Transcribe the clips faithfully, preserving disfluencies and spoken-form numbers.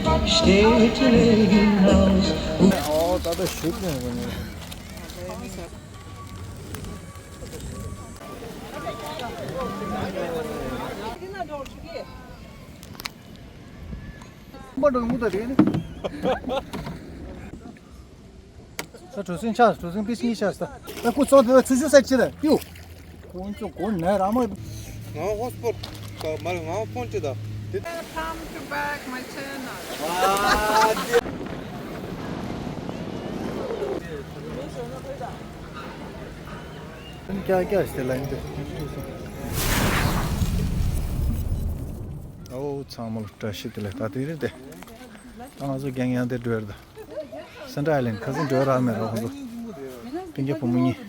Steht Leben aus. ཨོ་ད་ལྟ་ཞུགས་ནས་གོ་ནས། མ་འགྲོ་མུ་ད་རེད་ནི། ད་གྲུ་གཟིངས་ཆགས། གྲུ་གཟིངས་པིས་གཉིས་ཆགས་ད། ད་ཁོ་ཚོ་དེ་ཚུར་ཤོག་ས་ཅི་རེད་ཡོ། ཁོང་ཚོ་གོ་ནས་ར་མ། ང་ཧོ་སྤོར་ད་མ་རེད། ང་ཧོ་ཕོན་ཅི་ད། Welcome to back my channel. ཀྱ་ཀྱ་ཞེས་ལ་ཡིན་ཏེ། ཨོ་ཚང་མ་ལ་བཀྲ་ཤིས་བདེ་ལེགས། ད་དེ་རེད་དེ། ད་ང་ཚོ་རྒྱང་ཡང་དེ་འགྲོ་ཡར་ད། སེན་ཊར་ཨའི་ལེན་ཌི་ཁ་སང་འགྲོ་རག་མེད་ར། ཁོང་ཚོ་སྤུན་ཀྱག་བུ་མོ་གཉིས་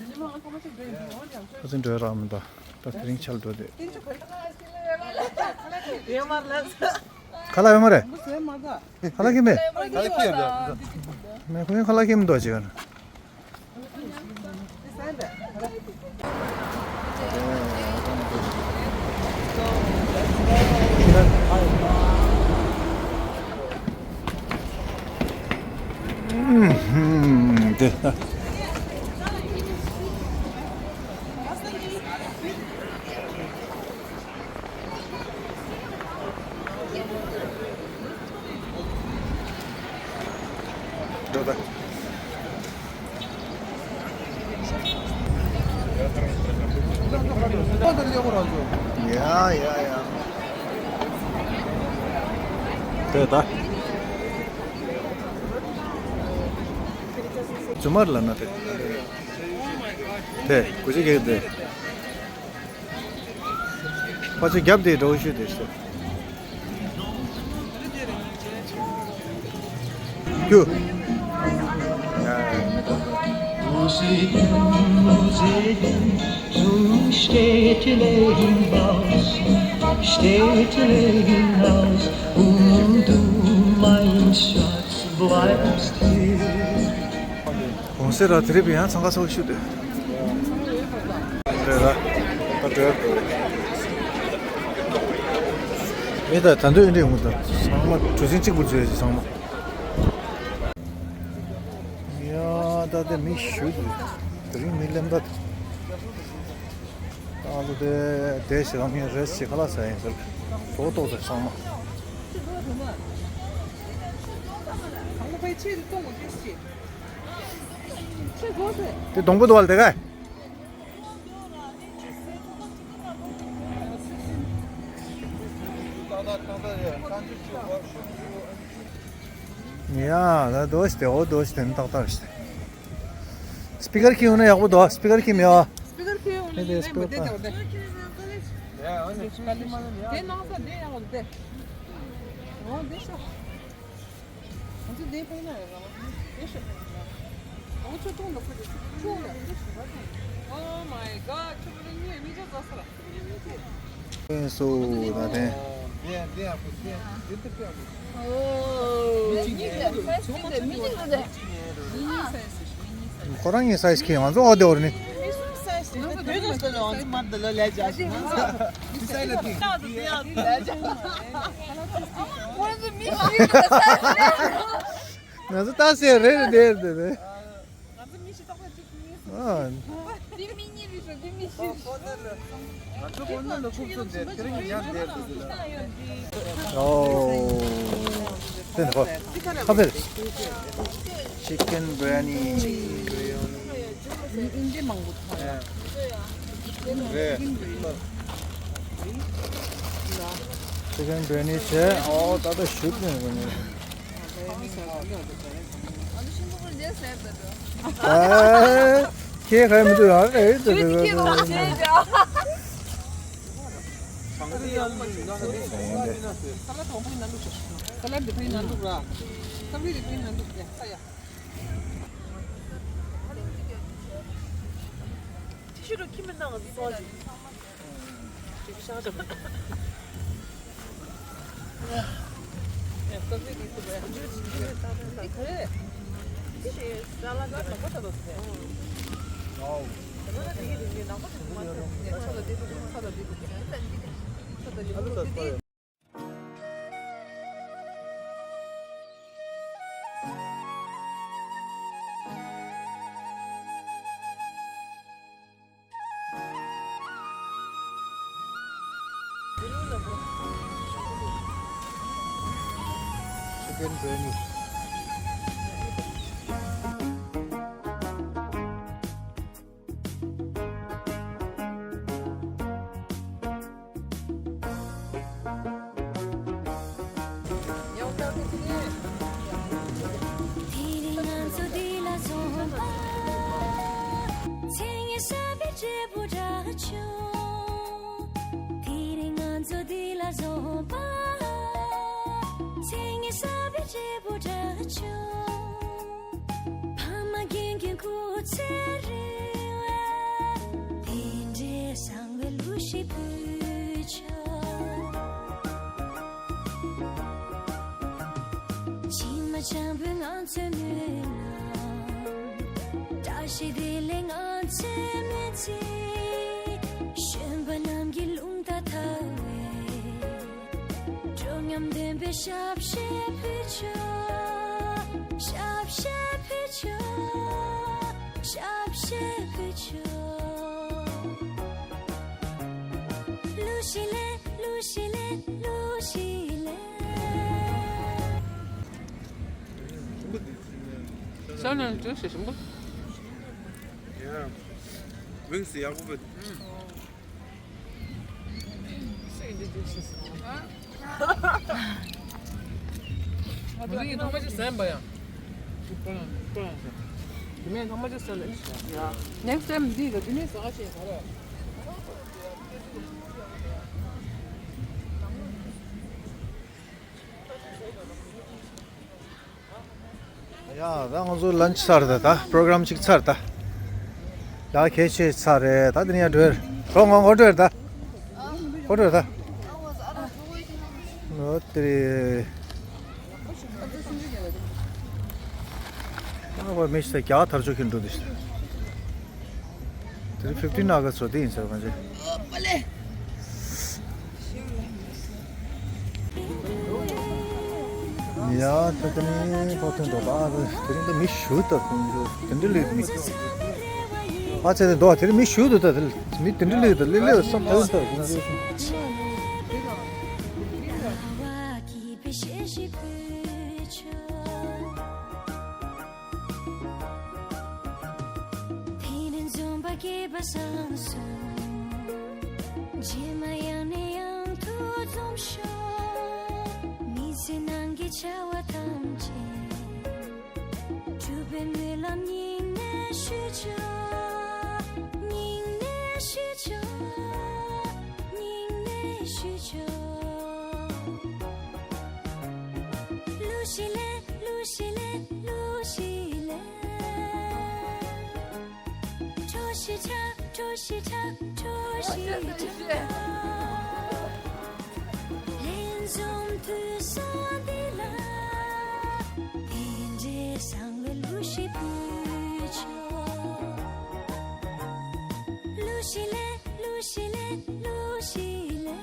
ཁ་སང་འགྲོ་རག་མེད་ད། ད་དེ་རིང་ཆར་འགྲོ་དེ། ཁ་ལག་ཡོད་མ་རེད། ཁ་ལག་ཁྱེར་མེད། ཁ་ལག་ཁྱེར་ཡོད་ད། མེད། ཁོ་ཡང་ཁ་ལག་ཁྱེར་མི་འདུག་ཅིག་ཡོད་ན། འགྲོ་ད། ཡ་ཡ་ཡ། འགྲོ་ད། རྫུན་མ་ལབ་ན་དེ། དེ་གུ་ཅི་གེ་དེ། ཕ་ཚོ་རྒྱབ་དེ་འགྲོ་ཤུལ་དེ་ཤོད། རྒྱུ། Musik, Musik, zum steht Leben aus, steht Leben aus, und du, mein Schatz, bleibst hier. གོང་སེ་ར་དེ་རིང་ཡང་འཚང་ཁ་ཚོགས་ཤུགས་དེ། རེད་ལ། ད་འགྲོ། མི་ད་ད་འདོད་འདྲེ་ཡོང་ད། ཚང་མ་གྲུ་གཟིངས་གཅིག་པུ་འཛུལ་ཡོད་ཚང་མ། ཡ་ད་དེ་མི་ཞུ་དེ། དེ་རིང་མི་ལེན་ད། ད་ང་ཚོ་དེ་དེ་ཞེ་དྲག་མི་རེས་བྱེད་ཁ་ལག་ཟ་ཡིན་ཟེར། ལོ་ཏོག་ཟེར་ཚང་མ། དེ་སྡོང་པོ་འདུག་བ་ལ་དེ་ག། ཡ་ད་དོ་ཞིག་དེ་འོ་དོ་ཞིག་དེ་ནི་ཏག་ཏག་རེད། སི་པི་ཀར་ཁྱེར་ཡོང་ན་ཡག་པོ་འདུག་སི་པི་ཀར་ཁྱེར་མེད་བ། སི་པི་ཀར་ཁྱེར་ཡོང་ན་ཡག་པོ་འདུག་དེ་ནང་ས་དེ་ཡག་པོ་འདུག་དེ། འོ་དེ་ཤོག་ང་ཚོ་དེ་ཕན་ན་ཡོད་ར་བ། དེ་ཤོག་ང་ཚོ་ཐུང་ནོ་ཁོ་དེ་ཆུ་ཆུ་ཡ་དེ་ཤོག་ར་ཐུང་། Oh my god ཆུ་བུ་ར་གཉིས་མི་ཆ་ཟ་ས་ར། ཨོ་སོ་ད་དེ། ཁོ་རང་གི་སའི་ཛི་ཁྱེད་ང་ཚོ་ཨོ་དེ་འོར་ནི། ང་ཚོ་ལྟ་སེ་རེ་རེ་རེ་རེ། ང་ཚོ་མི་ཞིག་ཏག་ཏག་ཅིག་གཉིས་སོང་། ཨ། འདི་མི་གཉིས་རེད་ཤག་འདི་མི་བཞི་རེད། ང་ཚོ་ཁོ་ན་ལ་ཁུག་ཚོ་འདེབས་ཁྱེད་རང་གི་ཉར་འདེབས་ཟེར་ཟེར་ལ། ཨོ། དེ་ནི་ཧོ། ཁ་ཕེར། Chicken biryani. འདི་མང་པོ་ཐོན་ཡ། རེད། Chicken biryani བྱས། ཨོ་ད་ལྟ་ཞུགས་ནས་གོ་ནས། ཨ། ཁྱེད་ཁ་མི་འདུག་ཨ། ཨེ་ད་ད་ད། ཤི་རུ་ཁྱིམ་མི་ནང་གི་སོ་ཞིག Chicken biryani. དེ་རིང་ང་ཚོ་འདི་ལ་འཛོམས་པ། མཚན་སྙན་གསར་པའི་འབྲས་བུ་འདྲ་བྱུང་། དེ་རིང་ང་ཚོ་འདི་ལ་འཛོམས་པ། མཚན་སྙན་གསར་པའི་འབྲས་བུ་འདྲ་བྱུང་། ཕ་མ་རྒན་རྒོན་སྐུ་ཚེ་རིང་བའི། དེ་འདྲའི་བཟང་བའི་གླུ་ཞིག་ཕུལ་ཆོག། ཕྱི་མ་འཇམ་པོའི་ང་ཚོའི་སྨོན་ལམ། བཀྲ་ཤིས་བདེ་ལེགས་ང་ཚོའི་སྨོན་ཚིག། གཞོན་པ་རྣམས་ཀྱི་རླུང་རྟ་དར་བའི། འགྲོ་ཉམས་ལྡན་པའི་ཞབས་ཕྱི་ཕུལ་ཆོག། ཞབས་ཕྱི་ཕུལ་ཆོག། ཞབས་ཕྱི་ཕུལ་ཆོག། གླུ་ཞིག་ལེན། གླུ་ཞིག་ལེན། གླུ་ཞིག་ལེན། ས་ནས་འདུག་ཞེས་ཞིམ་པོ། ཡ། ཝིང་སི་ཡག་པོ་བེད། ངས་ཐོག་མ་ཅིག་ཟན་པ་ཡང་། དེ་མིན་ཐོག་མ་ཅིག་ཟན་ལ། ནེགསི་ཊའིམ་འདི་ལ་དེ་མིན་ཟ་ཞེས་ཟ་རོགས། ཡ། ད་ང་ཚོ་ལན་ཆི་ཚར་ད། ད་པྲོ་གྲམ་ཅིག་ཚར་ད། ཡ། ཁྱེད་ཆོས་ཚར་རེད། ད་དེ་ནས་ཡར་འགྲོ་ཡ་རེད། འགྲོ། ང་ངོ་འགྲོ་ཡ་རེད་ད། ངོ་འགྲོ་ཡ་རེད་ད། ཨོ་དེ་རེད། ཨ་བ་མི་ཤི་ད་རྒྱ་གར་ཆོས་ཁྱོད་འགྲོ་དུས་ཤི། དེ་རིང་ཕིབ་ཊིན་ཨ་ག་སི་ཊི་རེད། དེ་ཡིན་ཟེར་གང་བྱེད། ཡ། ད་དེ་ནས་པོ་ཐོན་འགྲོ་ད། དེ་རིང་ད་མི་ཞུ་ད་དེ་འདྲ་ལས་མི། ཨ་ཙེ་དེ་འདུག་དེ་རིང་མི་ཞུ་འདུག་ད་དེ་མི་དེ་འདྲ་ལས་ད་ལས་ལས་བསམ་ད་ད་དེ་འདྲ། དེ་རིང་འཛོམས་པ་སྐལ་པ་བཟང་སོང་། རྗེས་མ་ཡང་ནས་ཡང་དུ་འཛོམས་ཤོག། མི་ཚེ་ནང་གི་བྱ་བ་ཐམས་ཅད། གྲུབ་པའི་སྨོན་ལམ་སྙིང་ནས་ཞུ་ཆོག། སྙིང་ནས་ཞུ་ཆོག། སྙིང་ནས་ཞུ་ཆོག། གླུ་ཞིག་ལེན། གླུ་ཞིག་ལེན། གླུ་ཞིག་ལེན། བྲོ་ཞིག་འཁྲབ། བྲོ་ཞིག་འཁྲབ། བྲོ་ཞིག་འཁྲབ། ལྷན་འཛོམས་དུས་སུ་འདི་ལ། དེ་འདྲའི་བཟང་བའི་གླུ་ཞིག་ཕུལ་ཆོག། གླུ་ཞིག་ལེན། གླུ་ཞིག་ལེན། གླུ་ཞིག་ལེན།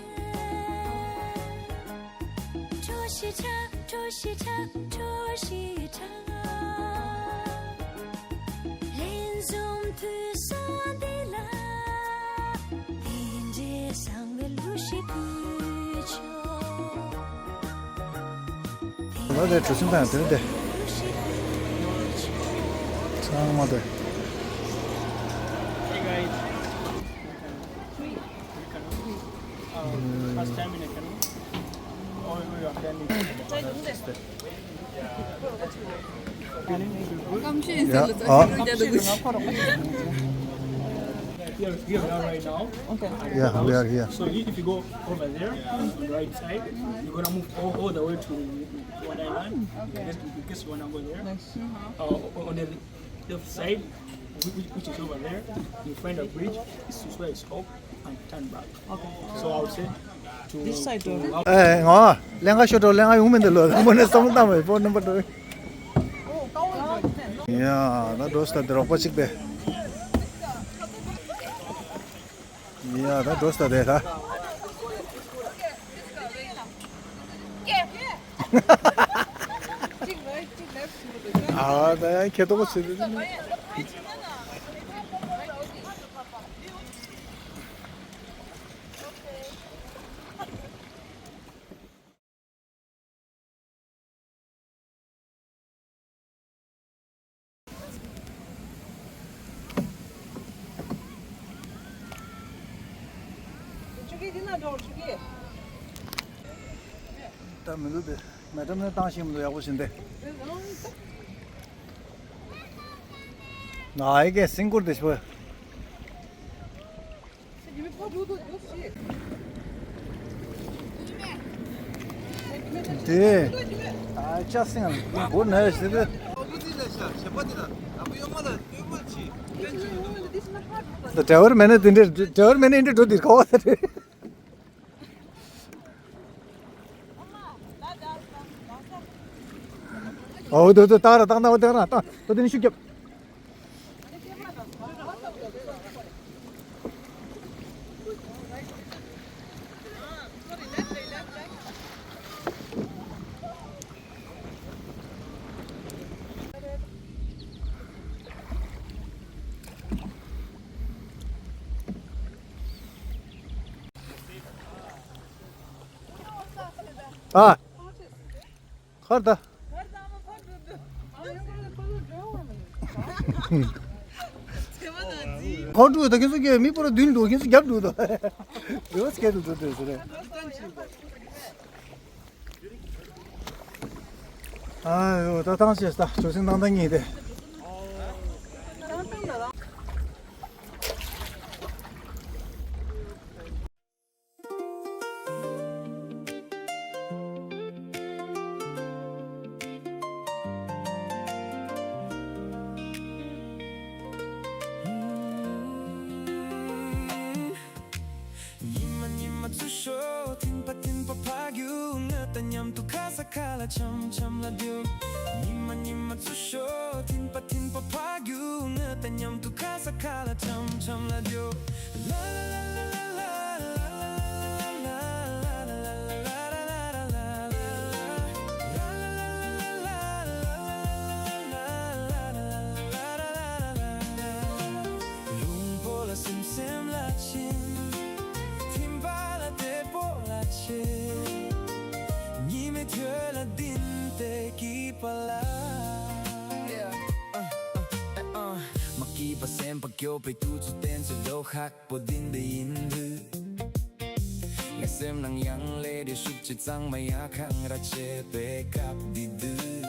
བྲོ་ཞིག་འཁྲབ། བྲོ་ཞིག་འཁྲབ། བྲོ་ཞིག་འཁྲབ། ལྷན་འཛོམས་དུས་སུ་འདི་ལ། དེ་འདྲའི་བཟང་བའི་གླུ་ཞིག་ཕུལ་ཆོག། ང་དེ་གྲུ་གཟིངས་དང་དེ་ནི་དེ། ཚང་མ་དེ། Hey guys. First time in a canoe. Oh, we are standing. Yeah. Ah. Here, here we are right now. Okay. Yeah, we are here. So if you go over there, on the right side, you're gonna move all, all the way to One Island. Okay. Just in case you wanna go there. Nice. Uh, on the left side, which, which is over there, you find a bridge. It's to swear it's off and turn back. Okay. So I would say to, this side to door. ཨེ་ང་ལན་ཁ་ཤོར་འགྲོ། ལན་ཁ་ཡོང་མི་འདུག་ལོ། དེ་མོ་ནས་བསམ་བློ་བཏང་བའི་ཕོན་ནམ་པར་འགྲོ། ཡ། ད་འགྲོ་སྟ་འདི་རོགས་པ་གཅིག་པས། ཡ། ད་འགྲོ་སྟ་དེ་ད། ཨ། ད་ཡང་ཁེ་ཏོག་ཚིག་དེ། ད་མི་འདུག་དེ། མེ་ཏྲམ་ནས་བཏང་ཤེས་མི་འདུག་ཡག་པོ་བྱིན་ཏེ། ང་ཨེ་ཀེ་སིང་ཀུར་དེ་ཤོད། དེ། ཨ་ཅག་སེང་སྒོ་ན་ཡོད་ཟེར་ཏེ། ད་ཌ་རའི་ཝར་མེད་ན་དེ་འདྲ། ཌ་རའི་ཝར་མེད་ན་འདི་འགྲོ་འདིར་ག་བ་ཟེར་ཏེ། ཨོ་དོ་དོ་ཏག་ར་ཏག་ན་འོ་ཏག་ར་ཏག་དོ་དེ་ནི་ཤུགས་རྒྱབ། ཨ། ཁར་ད། ཁོང་ཀྲུག་ད་ཁྱེད་ཚོ་ཀྱི་མི་པོ་ར་མདུན་འགྲོ། ཁྱེད་ཚོ་རྒྱབ་འགྲོ་ད། རེ་བ་སྐད་དུ་འགྲོ་འགྲོ་ཟེར་རེད། ཨ་ཡོ་ད་ཐང་ཆད་ད། གྲུ་གཟིངས་བཏང་ད་ཉིན་དེ། ཉི་མ་ཉི་མ་འཚུབ་ཤོག་ཐིམ་པ་ཐིམ་པ་ཕར་རྒྱུག་ང་དང་མཉམ་དུ་ཁ་ས་ཁ་ལ་འཆམ་འཆམ་ལ་རྒྱུག་ཉི་མ་ཉི་མ་འཚུབ་ཤོག་ཐིམ་པ་ཐིམ་པ་ཕར་རྒྱུག་ང་དང་མཉམ་དུ་ཁ་ས་ཁ་ལ་འཆམ་འཆམ་ལ་རྒྱུག་རླུང་བུ་ལ་སིམ་སིམ་ལ་ཕྱིན། ཐིམ་པ་ལ་དལ་པོ་ལ་ཆས། ཉི་མའི་ཐོད་ལ་ལྡིང་སྟེ་སྐྱིད་པ་ལ། མ་སྐྱིད་པ་སེམས་པ་སྐྱོ་བའི་དུས་ཚོད་དེ་ཚོ་ལོ་ཁག་པོ་འདི་འདི་ཡིན་དུས། ངའི་སེམས་ནང་ཡང་ལེ་རེ་ཤུགས་ཆེ་གཙང་མ་ཡ་ཁང་ར་བྱེད་པའི་སྐབས་འདི་དུས།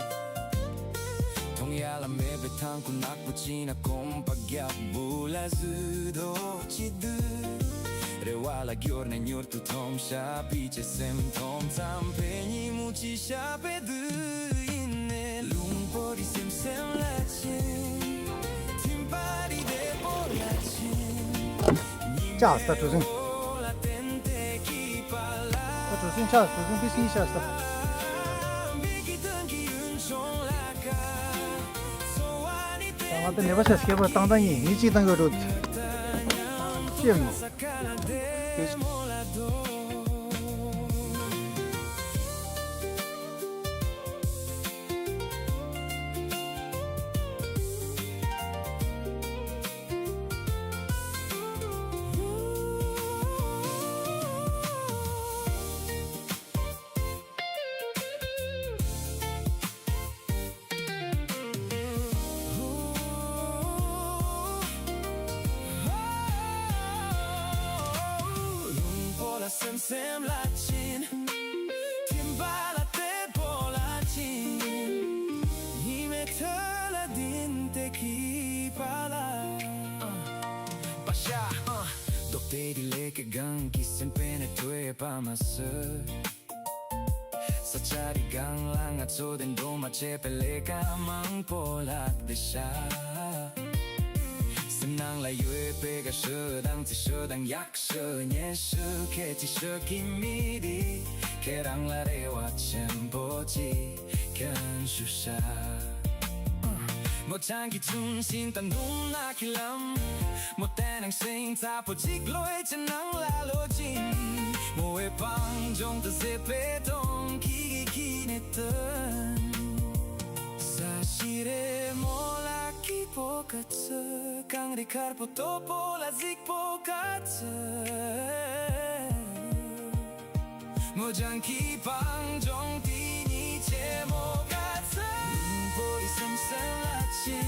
མཐོང་ཡ་ལ་མེད་པའི་ཐང་ཁུ་ནག་པོ་ཅི་ན་གོམ་པ་རྒྱབ་བུ་ལ་བཟོས་དོ་ཅི་དུས། རེ་བ་ལ་སྐྱོར་ནས་མྱུར་དུ་འཐོམ་ཤ་པི་ཅེ་སེམས་འཐོམ་ཙམ་པའི་ཉིན་མོ་ཅི་ཤ་པའི་དུས་ཡིན་ནས་ལུང་པོ་རི་སེམས་སེམས་ལ་ཆེ། ཐིམ་པ་རི་བདེ་པོ་ལ་ཆེ། ཅག་ས་གྲུ་གཟིངས། ས་གྲུ་གཟིངས་ཆགས། གྲུ་གཟིངས་པི་སི་ཤ་ས། ང་ད་ནེ་པ་ཤ་སྐྱེས་པ་བཏང་བཏང་ཡིན། མི་གཅིག་བཏང་གི་འགྲོ། ཅེས་མོ། རླུང་བུ་ལ་སེམས་སེམས་ལ་ཕྱིན། ཐིམ་པ་ལ་དལ་པོ་ལ་ཕྱིན། ཉི་མའི་ཐོད་ལ་ལྡིང་སྟེ་སྐྱིད་པ་ལ། པ་ཤ། རྡོག་དེ་རི་ལེ་ཀའི་སྒང་གི་སེམས་པའི་ནས་ཐོས་པ་མ་ཟད། ས་ཆ་རི་སྒང་ལ་ང་ཚོ་དེ་འགྲོ་མ་བྱས་པའི་ལས་ཀ་མང་པོ་ལ་བསྡད་ཤག་སེམས་ནང་ལ་ཡོད་པའི་དགའ་ཤོས་དང་བརྩི་ཤོས་དང་ཡག་ཤོས་ཉེ་ཤོས་གལ་ཆེ་ཤོས་ཀྱི་མི་དེ་ཁྱེད་རང་ལ་རེ་བ་ཆེན་པོ་ཅིག་སྐྱོན་ཞུ་ཤག་མོ་ཆང་གི་ཅུང་ཞིང་དང་དུང་ནག་གི་ལམ། མོ་བསྟན་ནང་ཤིང་ཚ་པོ་གཅིག་ལོས་ཅི་ནང་ལ་ལོ་ཅིང་། མོ་བའི་པང་ལྗོངས་དུ་ཟེ་པའི་དོང་ཁི་གི་ཁི་ནེ་ཏན། ས་ཤི་རེ་མོ་ལ་ཀི་པོ་ཀ་ཚོད་གངས་རི་དཀར་པོ་དོ་པོ་ལ་གཟིགས་པོ་ཀ་ཚོད། མོ་ལྗང་ཁི་པང་ལྗོངས་དེ་ཉིད་ཆེ་མོ་ག་ཚ། ལུང་པོ་རི་སེམས་སེམས་ལ་ཆེ།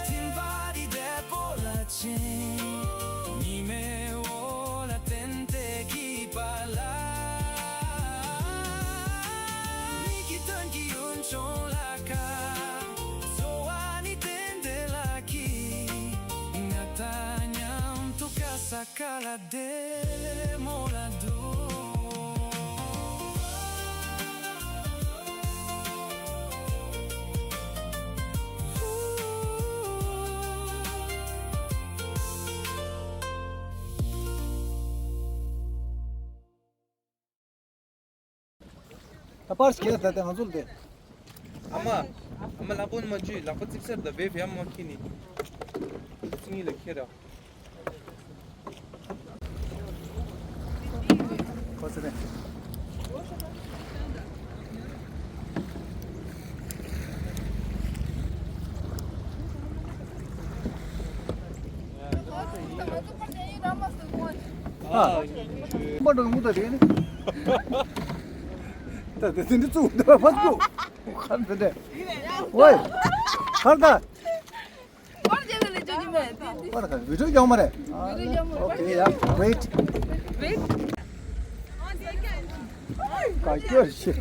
ཐིམ་པ་རི་བདེ་པོ་ལ་ཆེ། ཉི་མའི་འོད་ལ་བརྟེན་ཏེ་སྐྱིད་ ད་པར་སྐྱེལ་ད་ད་ང་ཚོ་ལ་དེ། ཨ་མ། ཨ་མ་ལག་པ་མ་འཇུས། ལག་པ་ཙིག་ཟེར་ད་བེ་བེ་ཨ་མ་ཁྱེར་ནི། ཙི་གཉིས་ལ་ཁྱེར་ར། ཁོ་ཚེ་རིང་། ཨ། མ་འགྲོ་མུ་ད་དེ་ནི། ད་དེ་དེ་འདྲ་བཙུགས་འདུག་ཕ་ཚུགས། ཁར་འདི་འདྲ། ཝེ། ཁར་ད། ཁར་རྒྱག་གི་ལས་ཅོ་གི་མེད། ཁར་ད་བི་ཌིའོ་རྒྱག་མ་རེད། བི་ཌིའོ་རྒྱག་མ་རེད། ཨོ་ཁེ་ཡ། ཝེཊ། ཝེཊ། ག་སྐྱོར་ཤེས།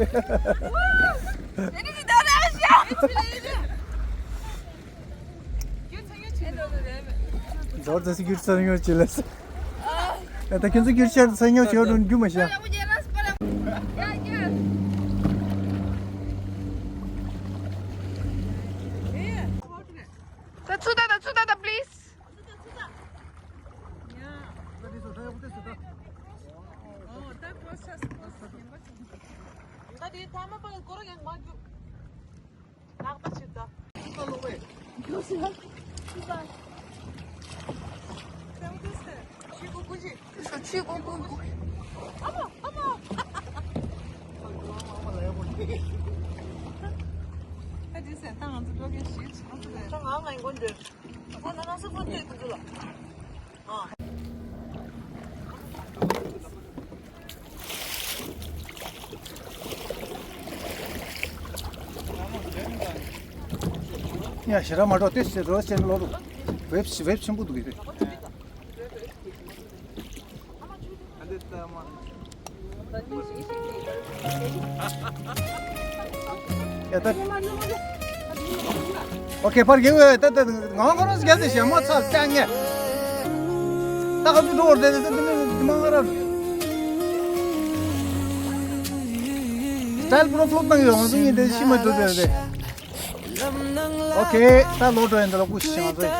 ཟོར་ཙེ་སི་གུར་ཚང་ཡོད་ཅི་ལས། ཨ་ད་ཁྱོད་ཚོ་གུར་ཤར་ཚང་ཡོད་ཅི་ཡོད་རུང་རྒྱུ་མ་ཤེས། ད་ཚུར་ད་ད་ཚུར་ད་ད་པི་ལི་སི། ད་དེ་ཐ་མ་པ་ལ་སྐོར་ཡང་མ་རྒྱུག་ནག་པ་ཆེ་ད། ཆུ་གོ་གོ་གོ། ཨ་ཅེ་སེ་ད་ང་ཚོ་འགྲོ་མཁན་ཞིག་ཆགས་ཚོད་རེད། ང་ང་ཡིན་གོ་འདོད། ཨ་ན་ན་སོ་སོ་ལྟོས་ཁོ་ཚོ་ལ། ཡ་ཞེ་དྲག་མ་འགྲོ་དེ་ཟེར་རོ་ཟེར་ལོ་རུ། ཝེབ་ཝེབ་ཆེན་པོ་འདུག་གི་རེད། ཡ་ད། ཨོ་ཁེ་པར་གི་ཝེ་ད་ད་ང་ཁོ་རང་སྐད་དེ་ཞེ་མོ་ཚ་ལྟ་ངེ། ད་ག་ཚོད་འགྲོ་བར་དེ་དེ་དེ་དེ་མ་ང་ར། སི་ཊའིལ་པོ་རོ་ཕོག་བཏང་ཡོད་ང་ཚོ་གཉིས་དེ་ཤི་མ་འགྲོ་དེ་རེད། ཨོ་ཁེ་ད་ལོ་འགྲོ་ཡིན་ད་ལོ་ཀུ་ཤི་ང་ཚོ་ཡིན།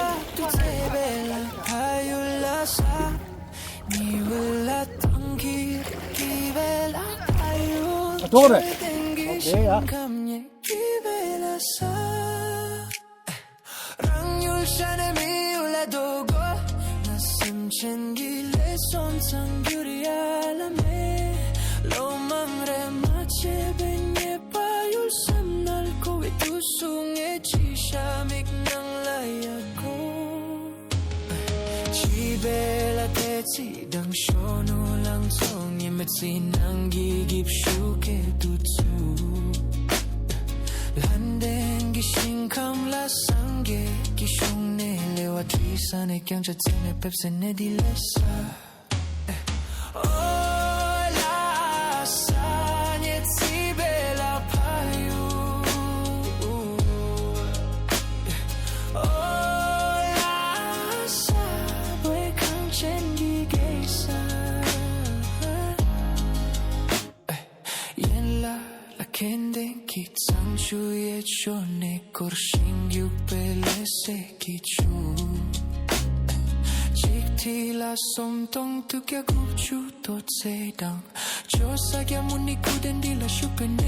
ཨ་ཏོ་རེད། ཨོ་ཁེ་ཡ། རང་ཡུལ་ཤ་ནས་མི་ཡུལ་ལ་འགྲོ་དགོས། ང་སེམས་ཅན་གྱི་ལས་བསོད་ཚང་གྱུར་ཡ་ལ་མེད། ལོ་མང་རེ་མ་བྱས་པའི་ཉེས་པ་ཡུལ་སེམས་ནང་འཁོར་བའི་དུས་སུ་ངས་ཅི་ཤ་མིག་ནང་ལ་ཡ་གོ། ཅི་བེ་ལ་དེ་ཚི་དང་ཤོ་ནུ་ལང་ཚོ་ཉི་མེད་ཚི་ནང་གི་གིབ་ཤུ་ཀེ་དུ་ཚུ། ལྷན་ལྡན་གྱི་ཞིང་ཁམས་ལ་སངས་རྒྱས་ཀྱི་གཞུང་ནས་ལེ་བ་བྲིས་ས་ནས་ཀྱང་ཆ་ཚེ་ནས་ཕེབས་སེ་ནས་འདི་ལས་ས། ཨོ་ལ་ས་ཉེ་ཚི་བེ་ལ་ཕ་ཡུ། ཨོ་ལ་ས་བོད་གངས་ཅན་གྱི་གེ་སར། ཡན་ལག་ལ་ཁེན་ཏེན་གྱི་གཙང་ཆུ་ཡེ་ཤོ་ནས་སྐོར་ཞིང་རྒྱུག་པའི་ལེ་སེ་གི་ཆུ། གཅིག་ཐི་ལ་སོམ་སྟོང་དུ་གྱ་དགུ་བཅུ་དོ་ཚེ་དང་ཅོ་ས་གྱ་མུ་ནི་ཁུ་དན་འདི་ལ་ཤུག་པའི་ནས།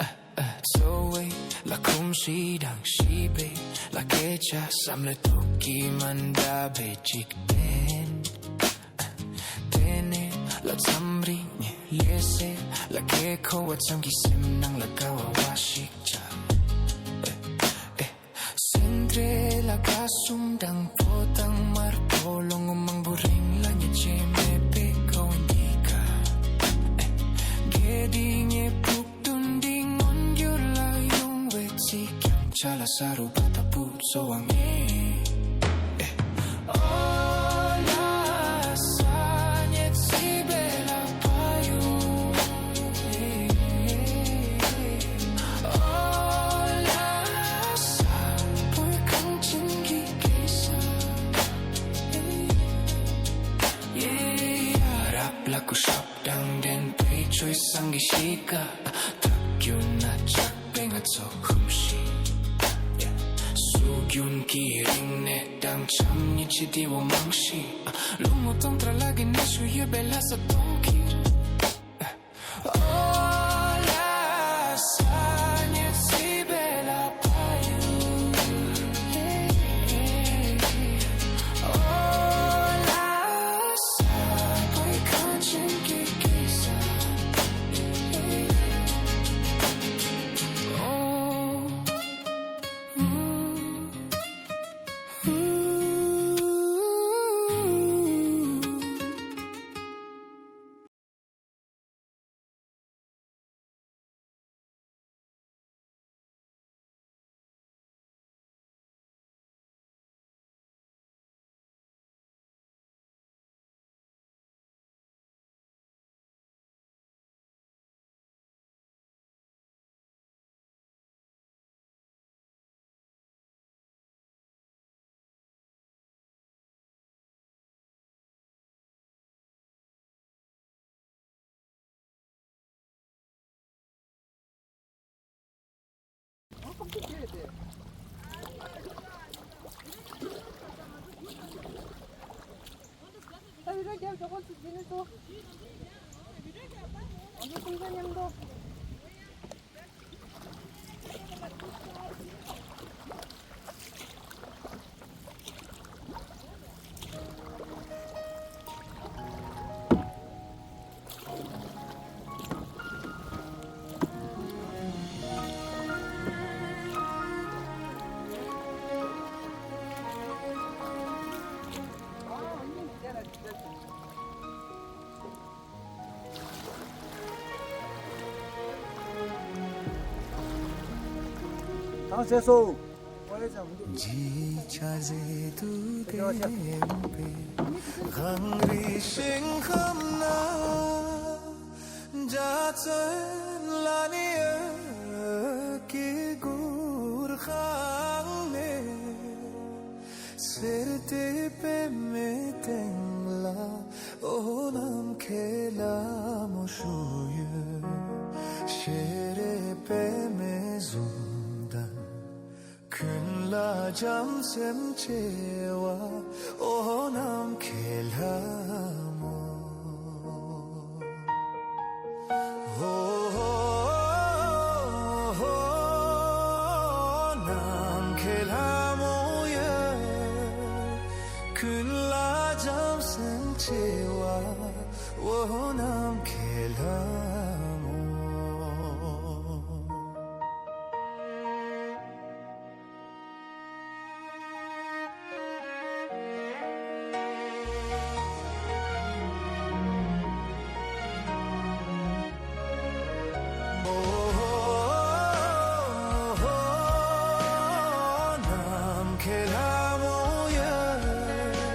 ཨ་ཨ་ཚོ་བའི་ལ་ཁུམ་ཤི་དང་ཤི་བའི་ལ་སྐད་ཆ་བསམ་བློའི་ཐོག་གི་མ་འདྲ་བའི་འཇིག་རྟེན། དེ་ནས་ལ་མཚམས་རིང་ལས་སེ་ལ་ཁེ་ཁོ་བ་ཙམ་གྱི་སེམས་ནང་ལ་དགའ་བ་བ་ཞིག་ཆགས། ཨེ་ཨེ། སེང་ཏྲེ་ལ་དགའ་གསུམ་དང་ཕོ་དང་དམར་པོ་ལོ་ངོ་མང་པོ་རིང་ལ་ཉེ་ཆེ་མེད་པའི་ཁོ་བ་འདི་ག་ཨེ། དགེ་སྡིག་ཉེ་ཕུགས་དུན་འདི་མངོན་གྱུར་ལ་ཡོང་བའི་ཚིག་ཀྱང་ཆ་ལ་ས་རུ་པ་ད་བུ་ཚོ་བ་ངེ། ཨོ་ལ་ས་ཉེ་ཚི་བེ་ལ་ཕ་ཡུ། ཨོ་ལ་ས་བོད་གངས་ཅན་གྱི་གེ་སར། ཡེ་ཡ་རབ་ལ་ཀུ་ཤབ་དང་ལྡན་པའི་ཆོས་བཟང་གི་གཤིས་ཀ་ཐག་རྒྱུ་ན་ཆགས་པའི་ང་ཚོ་ཧུམ་ཤི། སྲོལ་རྒྱུན་གྱི་རིག་གནས་དང་འཆམ་ཉེ་ཆེ་དེ་བོ་མང་ཤི། ལུང་མོ་སྟོང་ཐ་ལ་གི་ནེ་ཤུ་ཡོད་པའི་ལྷ་ས་སྟོང་གི། ཨོ་ ད་བི་ཌིའོ་རྒྱབ་ཞོག་ཁོ་ཚོ་འཛིན་ནས་སོ། ང་ཚོ་སུམ་ཆ་མཉམ་དུ། ཐང་ཆད་སོང་། ཇི་ཆ་ཟེར་དུ་བསྟན་པའི་གངས་རི་ཞིང་ཁམས་ན། འཇའ་ཚོན་ལ་ནི་ཡོད་ཀྱི་གུར་ཁང་ནས། སེར་ཏེ་པད་མའི་སྟེང་ལ། འོ་ནམ་མཁའི་ལྷ་མོ་བཞུགས་ཡོད། ཤེས་རིག་པད་མའི་གཟུགས་འདི། ཀུན་ལ་བྱམས་སེམས་ཆེ་བ། འོ་ནམ་མཁའི་ལྷ་མོ། འོ་ནམ་མཁའི་ལྷ་མོ་ཡིན། ཀུན་ལ་བྱམས་སེམས་ཆེ་བ། འོ་ནམ་མཁའི་ལྷ་མོ། ནམ་མཁའི་ལྷ་མོ་ཡིན།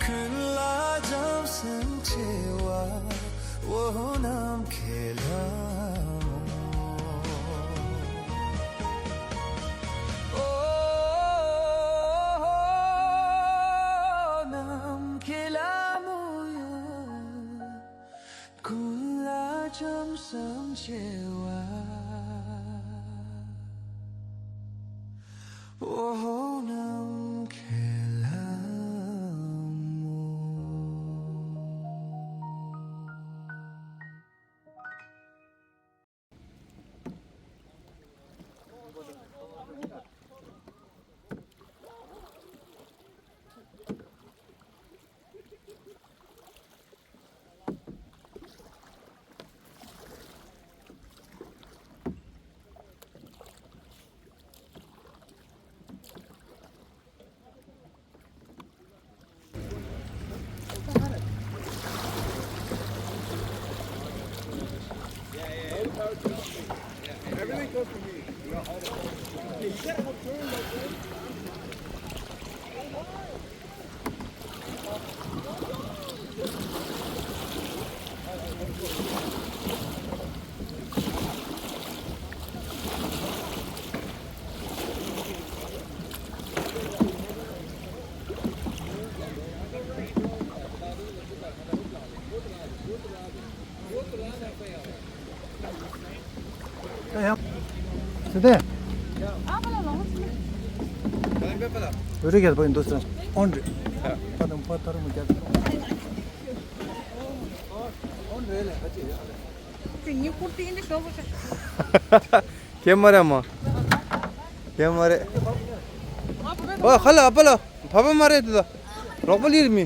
ཀུན་ལ་བྱམས་སེམས་ཆེ་བ། འོ་ནམ་མཁའི་ལྷ་མོ། འོ་ནམ་མཁའི་ལྷ་མོ་ཡིན། ཀུན་ལ་བྱམས་སེམས་ཆེ་བ། འོ་ནམ་མཁའི་ལྷ་མོ། ཟེར་ཏེ། འོད་རིགས་རྒྱལ་པོ་ཡིན་འདུག་ཟེར། ཨོན་རེད། ཕ་དང་ཕ་ཐར་མོ་རྒྱལ། ཨོན་རེད་ལ་ཁ་ཅིག་རེད། ཁྱེད་མ་རེད་མ། ཁྱེད་མ་རེད། ཨོ་ཁ་ལ་ཨ་ཕ་ལ་བ་བ་མ་རེད་དེ་ལ། རོགས་པ་ལིར་མི།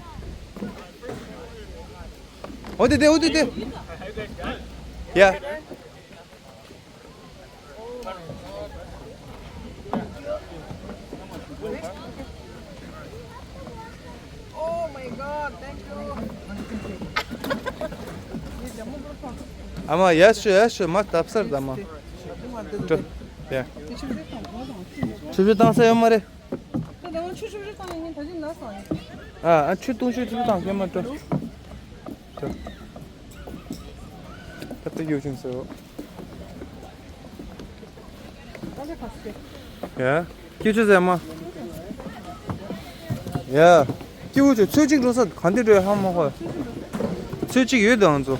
ཨོ་དེ་དེ་ཨོ་དེ་དེ། ཡ། Oh my God, thank you. ཨ་མ་ཡ་ཤོ་ཡ་ཤོ་མ་སྟབས་སར་ད་མ། ཏྲོ། ཡ། ཆུ་བཞི་བཏང་ས་ཡོད་མ་རེད། ཨ་ཨ་ཆུ་བཏུང་ཆུ་ཆུ་བཏང་ཀྱེ་མ་ཏྲོ། ཏྲོ། ད་ད་ཡོད་ཅིང་སོ། ཡ། ཀྱི་ཆུ་ཟེར་མ། ཡ། ཀྱི་འུ་ཆུ་ཚོད་ཅིག་འགྲོ་ས་ག་འདི་འགྲོ་ཧ་མ་ཧོ། ཚོད་ཅིག་ཡོད་དང་ཚོ།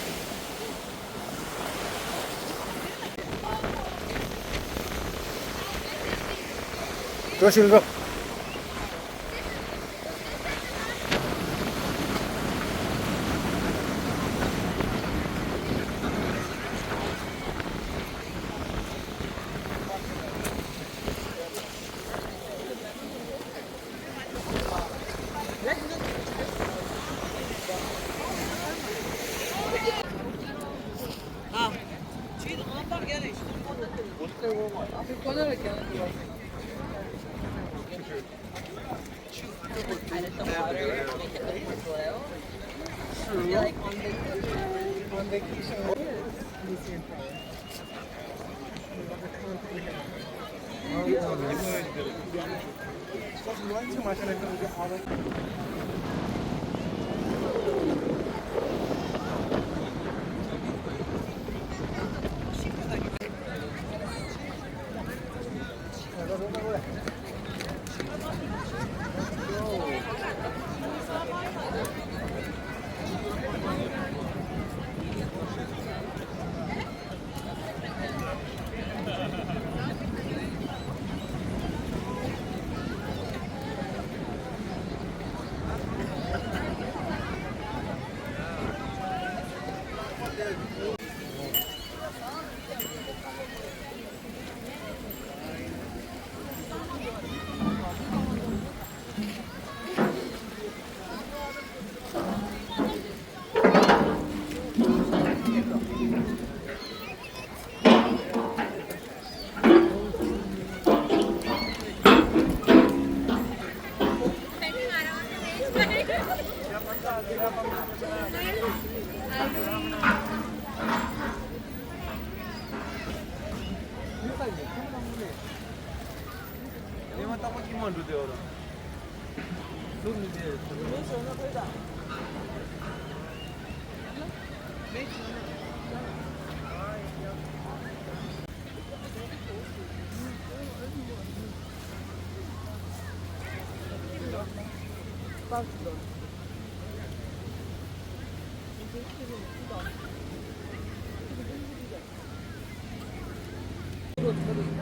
ཀྲོ་ཤིན་རོ།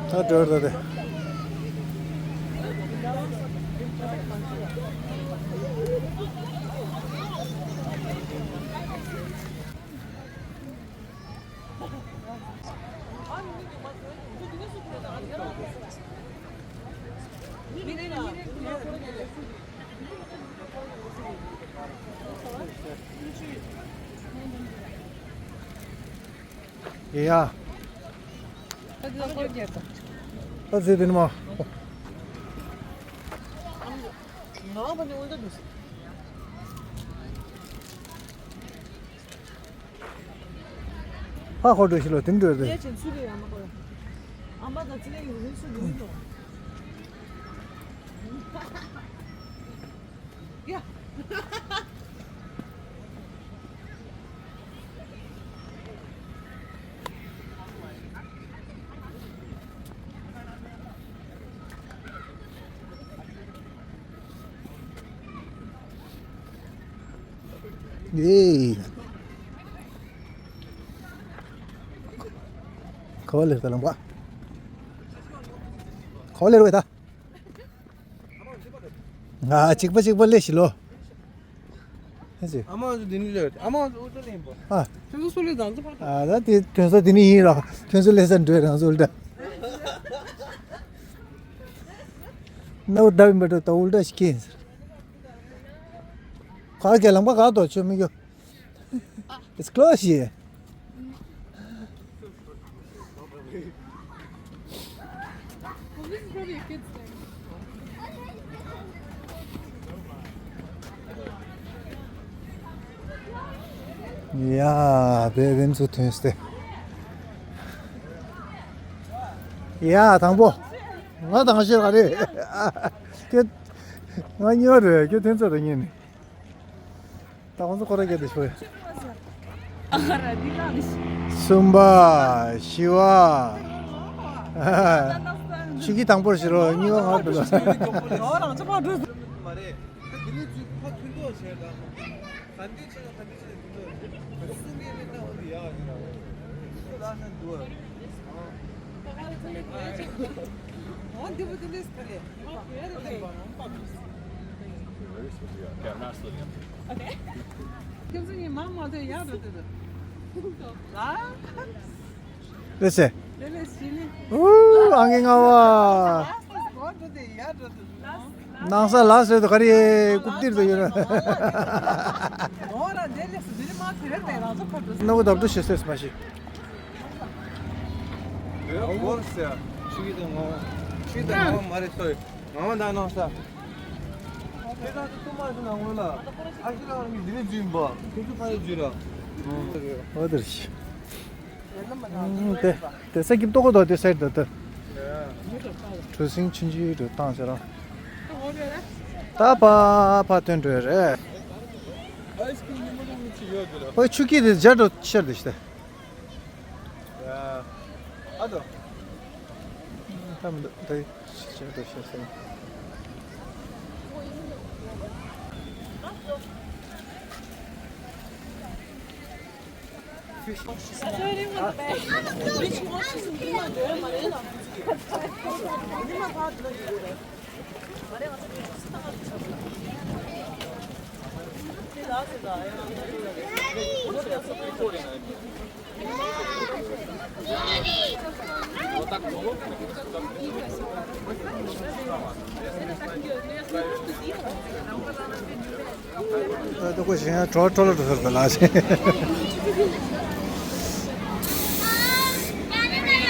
ད་འགྲོ་ད་དེ། ཡ། ད་ཟེར་དེ་ནི་མ། ཧ་ཧོ་འགྲོ་ཤི་ལོ་དེ་འགྲོ་རེད། ཡེ་ཅན་ཚུལ་ལས་ཨ་མ་གོ། ཨ་མ་དང་ཚེ་ལས་ཡོད་རིང་སུ་ཡིན་ནོ། ཡ། ཡེ། ག་བ་ལེར་ད་ལམ་པ། ག་བ་ལེར་བས་ད། ང་གཅིག་པ་གཅིག་པ་ལས་ཤི་ལོ། ཨ་མ་ཚོ་འདི་ནི་ལས་ཨ་མ་ཚོ་ཨུ་ཏོ་ལེན་པོ། ཨ། ཁྱོད་ཚོ་སུ་ལས་དང་ཚོ་ཕར། ཨ་ད་དེ་ཐོན་ས་དེ་ནི་ཡིན་ར། ཁྱོད་ཚོ་ལས་ས་འགྲོ་རང་ཚོ་ཨུལ་ཏྲ། ནའུ་ད་བིན་པ་ད་ཨུལ་ཏྲ་ཞིག་ཡིན། ག་གེ་ལམ་པ་ག་དོ་ཆོད་མི་གྱོ། It's close here. Well, this is probably a kid's thing. ཡ། དེ་རིམ་སུ་ཐོན་སྟེ། ཡ། དང་པོ། ང་དང་ཤེས་ག་རེད། ཁྱེད། ང་གཉིས་པ་རེད། ཁྱེད་ཐོན་ཚར་རེད་ངས་ནི། ད་ཁོང་ཚོ་ཁོ་ར་སྐད་དུ་ཤོད། ཨ་ར་འདི་ལ་ནི། གསུམ་པ། བཞི་པ། ཆུ་ཁྱི་དང་པོར་བཞི་རོ་གཉིས་པ་ང་འགྲོ་ལ། ཨོ་རང་ཚོ་ཕར་འགྲོ། མ་རེད། ད་དེ་ནས་ཚུར་ཕར་ཐོན་ཐོག་བྱས་ད། ག་འདི་ཆེ་ན་ག་འདི་ཆེ་ན་འདི་འདུག་གསུང་ངེས་མེད་ན་འོ་འདི་ཡག་ཡིན་ར། ཁྱོད་ལ་ན་འདུག་ཨ། འོ་འདི་བུ་འདི་འདྲས་ག་རེ། ཁྱོད་ཚོ་ཡིན་མ་མ་ཐོན་ཡག་འགྲོ་དེ་འདུག་ཨ། ལེ་སེ། ཨུ། ཨང་ཀི་ལྔ་པ། ནང་ས་ལ་ཟེར་དུ་ག་རེ་རྐུབ་སྟེགས་དུ་ཡོད་ན། ནོ་གོ་དབ་ཏུ་ཤེས་སེ་མ་ཤེས། ཆུ་ཡི་དང་ངོ་། ཆུ་ཡི་དང་ངོ་མ་རེད་སོ། ངོ་མ་དང་ནང་ས། ཁྱེད་རང་ཚོ་ཐུག་མ་སོང་ན་ངོ་ལ། ཨ་ཤི་རང་གི་འདི་ནས་འཛུལ་ཡིན་པ། ཁྱེད་ཚོ་ཕ་ཡི་འཛུལ་ར། ཨོ་དེར་ཤི། དེ་དེ་ས་སྐྱིབ་ཏོག་གོ་དོ་དེ་སའིད་དོ་དེ། གྲུ་གཟིངས་ཆུན་ཆུན་དུ་བཏང་ཟེར་ར། ད་ཕ་ཕ་ཐོན་འགྲོ་རེད། ཨོ་ཆུ་སྐྱིད་དེ་འཇའ་འགྲོ་ཤར་དེ་ཤི་ད། ཨ་དོ། ད་མི་འདུག་ད་ཤར་དེ་ཤར་སེ། ད་ལྟ་ཁོ་ཞིག་ཡང་གྲོ་གྲོ་ལ་འགྲོ་ཟེར་བ་ལ་ཞེ།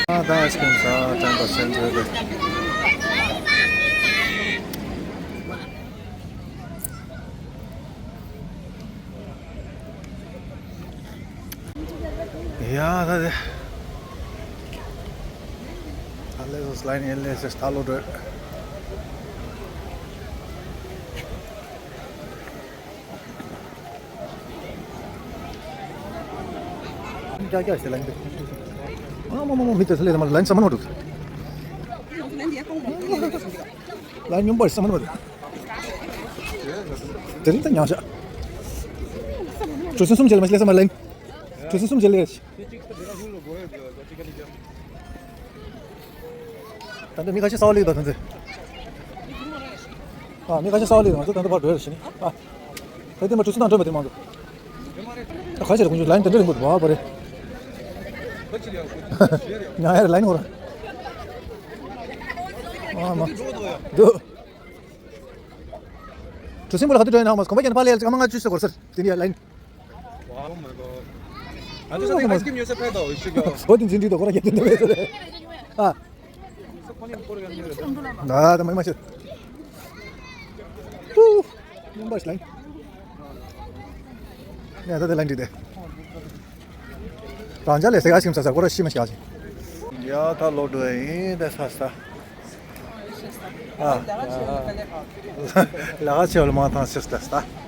ཨ་ད་ཨའི་སི་ཀྲིམ་ཟ་དྲན་པ་ཟེར་འགྲོ་གི། ཡ་ད་དེ། ད་ལས་སོ་སི་ལའིན་ཡན་ལས་སེ་སྟ་ལོ་འགྲོ། རྒྱག་རྒྱག་ཟེར་ལ་ཡིན་པས། ཨ་མ་མ་མ་མི་དེ་ཚོ་ལས་ལ་ལན་ས་མ་ནོར་འདུག་ལན་སྙོམས་པར་ས་མ་ནོར་འདུག་དེ་རིང་ད་ཉང་ཤ། གྲོ་སོན་གསུམ་བྱས་ལ་མ་ཤི་ལས་ས་མ་ལན། གྲུ་གཟིངས་གསུམ་བྱས་ལས། ད་ལྟ་མི་ཁ་ཤས་གསར་པ་སླེབས་འདུག་ད་ཚོ། ཨ། མི་ཁ་ཤས་གསར་པ་སླེབས་འདུག་ང་ཚོ་ད་ལྟ་ཕར་འགྲོ་ཡ་རེད་ཟེར་ནས། ཨ། ད་ལྟ་མ་གྲུ་གཟིངས་ནང་འགྲོ་མ་ཐུབ་མ་འདུག་ད་ག་ཚོད་རེད། དགུང་ཞུ་ལའིན་དེ་འདྲ་རིང་པོ་འདུག་བ་བ་རེད། ཉལ་ཡ་རེད། ལའིན་འགོར། ཨ་མ། འདུག་གྲུ་གཟིངས་པོ་ལ་ག་དུས་འགྲོ་ཡ་ན་མ། གོམ་པ་བརྒྱབ་ནས་ཕར་སླེབས་ཡ་ལ་སྐར་མ་ལྔ་བཅུ་ཙམ་འགོར་ས་རེད། དེ་ནས་ཡ་ལའིན། Oh my god. ང་ཚོ་ས་ཐིག་ཨའི་སི་ཀྲིམ་ཉོ་ས་ཕེབས་དང་ཞིག་གོ། བོད་དེ་འཛིན་གྲྭའི་ཐོག་ཁོ་རང་རྒྱབ་ཀྱི་འདུག་མེད་ཚོད་རེད། ཨ། ཨ་ད་མ་མ་ཤེས། ཧུ། སྨྱོན་པ་ཞིག་ལ། ནས་ད་དེ་ལ་འགྲིག་དེ། རང་ཅག་ལས་ཟེར་ག་ཞིམ་ས་ས་ཁོ་ར་ཤི་མ་ཤག་ཅིང་། ཡ་ད་ལོ་འགྲོ་ཡིན་དེ་ས་ས། ཨ། ལ་ཆེ་བ་ལ་མ་ཐང་ཤི་ས་ས།